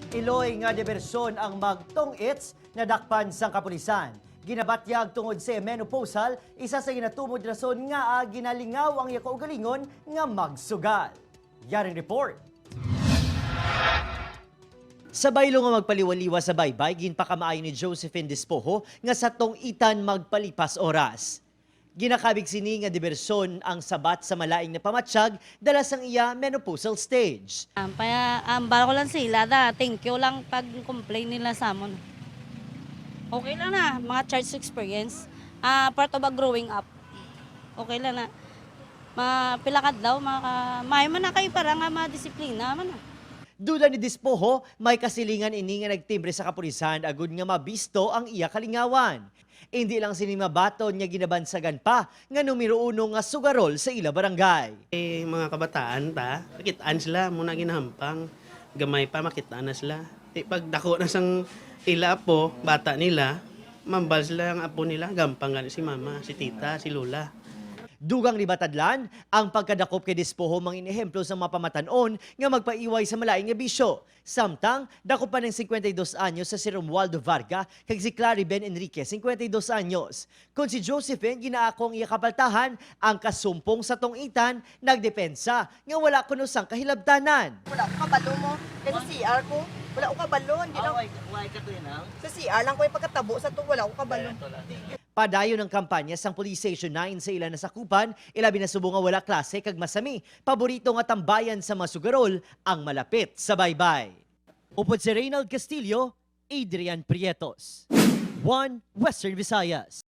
Iloy nga debersyon ang magtong-its na dakpan sang kapulisan. Ginabatyag tungod sa menopausal, isa sa ginatumod rason nga ginalingaw ang iya kaugalingon nga magsugal. Yaring report. Sa baylo nga magpaliwaliwa sa baybay, ginpakamaayo ni Josephine Despojo nga sa tong-itan magpalipas oras. Ginakabig sini nga diversyon ang sabat sa malaing na pamatsyag dala sang iya menopausal stage. Kaya ambal ko lang sila da, thank you lang pag complain nila sa amon. Okay lang na, mga church experience. Part of a growing up. Okay lang na. Mapilakad daw, maka, may man na kayo para nga madisiplina man na. Duda ni Despojo, may kasilingan ini nga nagtimbre sa kapulisan agud nga mabisto ang iya kalingawan. Hindi lang sini mabaton nga ginabansagan pa nga numero uno nga sugarol sa ila barangay. Eh, mga kabataan ta, makitaan sila, muna ginahampang, gamay pa makitaan na sila. Eh, pag dako na sang ila apo, bata nila, mambal sila ang apo nila, gampang gani si mama, si tita, si lola. Dugang ni Batadlan, ang pagkadakop kay Despojo mangin ehemplo sa mapamatanon nga magpaiway sa malaing nga bisyo. Samtang, dakop pa ng 52 anyos sa si Romualdo Varga kag si Clary Ben Enrique, 52 anyos. Kung si Josephine ginaako ang iya kapaltahan, ang kasumpong sa tungitan nagdepensa nga wala kuno sang kahilabtanan. Wala ko kabalo mo. Kaya sa CR ko, wala ko kabalo. Hindi lang, sa CR lang ko yung pagkatabo sa to, wala ko kabalo. Padayon ng kampanya sang Police Station 9 sa ilan na sakupan, ilabi na subong nga wala klase kag masami. Paborito nga tambayan sa mga sugarol ang malapit sa baybay. Upod si Reynald Castillo, Adrian Prietos. 1 Western Visayas.